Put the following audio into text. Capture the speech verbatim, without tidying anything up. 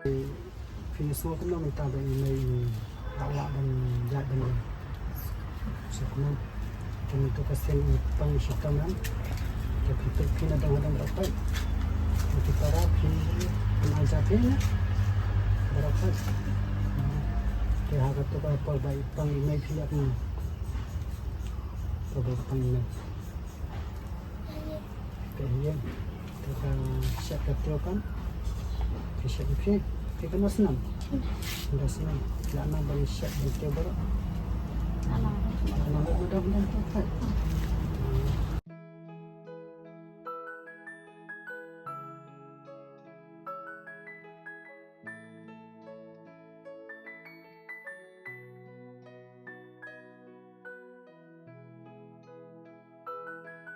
Phi sngew kumno mynta ba i mei i la lah ban ïaid ban rung? Sngewkmen. Te mynta ka sien i pang shitom em. Te phi peit phi na dang hadang baroh peit. Te phi para phi pynang ja phi na baroh peit. Te ha kato ka por ba i pang i mei phi ïa phi. Por ba i pang i mei. Te ïa. Te ka shet ka teo kan. Te shet phi. Phi kan snam. Kan snam. La na ban shet ban teo baroh. Ana. Ana ban dam dam.